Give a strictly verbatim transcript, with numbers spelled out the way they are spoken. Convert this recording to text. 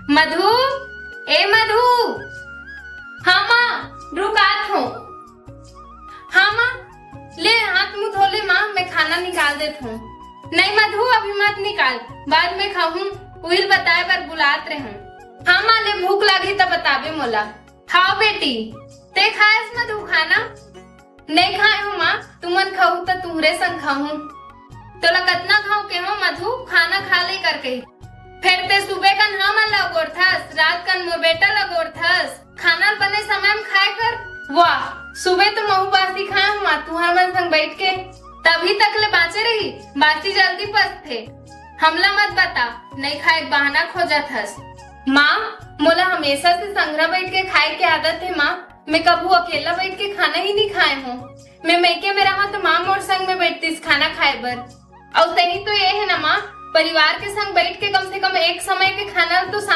मधु, ए मधु। हाँ माँ, रुक आत हूँ। हाँ माँ, ले हाथ मुंह धो ले माँ, मैं खाना निकाल देत हूँ। नहीं मधु, अभी मत निकाल, बाद में खाहूँ, उहिल बताए बर बुलात रहूँ। हाँ माँ, ले भूख लागी त बताबे मोला। हाँ बेटी, ते खाएस मधु खाना? नहीं खाए हूँ माँ, तुमन खाहू त तुहरे संग खाहूँ। तोला कतना घाव केहूँ मधु, खाना खा ले कर कही। फेर ते सुबह कन हमन ला अगोरथस, रात कन मोर बेटा ला अगोरथस। खाना ल बने समय म खाए कर। वाह, सुबह तो महू बासी खाए हूँ माँ, तुहर मन संग बैठ के। तभी तक ले बाँचे रही, बासी जल्दी पचथे। हमला मत बता, नहीं खाए के बहाना खोजत हस। माँ, मोला हमेशा से संघरा बैठ के खाए के आदत हे माँ, मैं कभू अकेला बैठ के खाना ही नहीं खाए हूँ। मैं मइके में रहा तो माँ मोर संग में बैठतीस खाना खाए बर। अउ सही तो ये है ना माँ, परिवार के संग बैठ के कम से कम एक समय के खाना तो